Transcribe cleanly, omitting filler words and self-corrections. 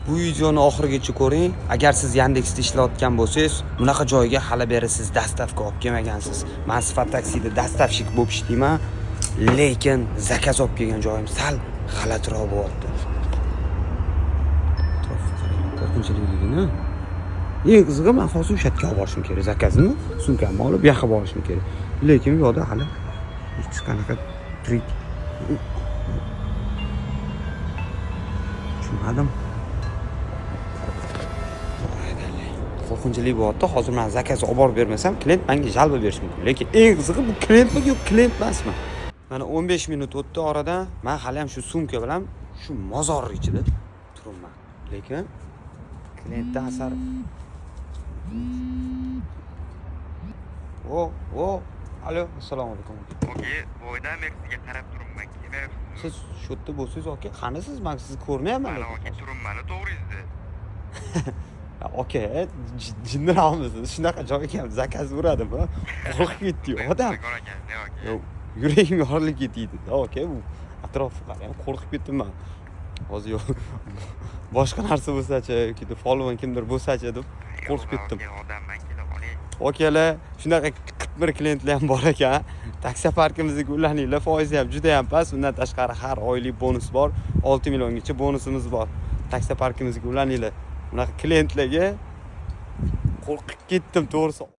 Bu videoni oxirigacha ko'ring. Agar siz Yandexda ishlayotgan bo'lsangiz, bunaqa joyga hali beri siz доставка olib kelmagansiz. Man Sifat taksida доставщик bo'lib ishlayman, lekin заказ olib kelgan joyim sal g'alatiroq bo'lyapti. Atrofga qarang, qo'rqinchliligini. Eng qizig'i, man hozir o'sha yerga olib borishim kerak заказ imni, sumkamni olib bu yoqqa borishim kerak. Lekin bu yoqda hali hech qanaqa tirik. Tushunmadim. Qo'rqinchli bo'lyapti. Hozir man заказ olib borib bermasam, клиент menga жалоба berishi mumkin. Lekin eng qizig'i, bu клиент mi yo клиент emasmi? Mana 15 minut o'tdi oradan. Man hali ham shu sumka bilan shu mozor ichida turibman. Lekin клиент dan asar. O, o, alo, assalomu alaykum. Aka, boydan beri sizga qarab turibman, kelmayapsiz. Siz shu yerda bo'lsangiz, aka, qanisiz? Man sizni ko'rmayapman Mana lekin. aka, turibman to'g'ringizda. Aka, jinniroqmisiz? Shunaqa joyga ham заказ uradimi? Qo'rqib ketdi odam. Bor ekan, ne aka? Yo'q, yuragim yorilib ketdi aka. Bu atrofga qarang, qo'rqib ketdim man hozir. Yo'q, boshqa narsa bo'lsachi yoki folbin kimdir bo'lsachi deb qo'rqib ketdim. Aka, odamman, kela qoling. Akalar, shunaqa qitmir клиент lar ham bor ekan. Taksoparkimizga ulaninglar, foizi ham juda ham past. Undan tashqari, har oylik bonus bor, 6 milliongacha bonusimiz bor. Taksoparkimizga ulaninglar. Bunaqa клиент larga qo'rqib ketdim, to'g'risi.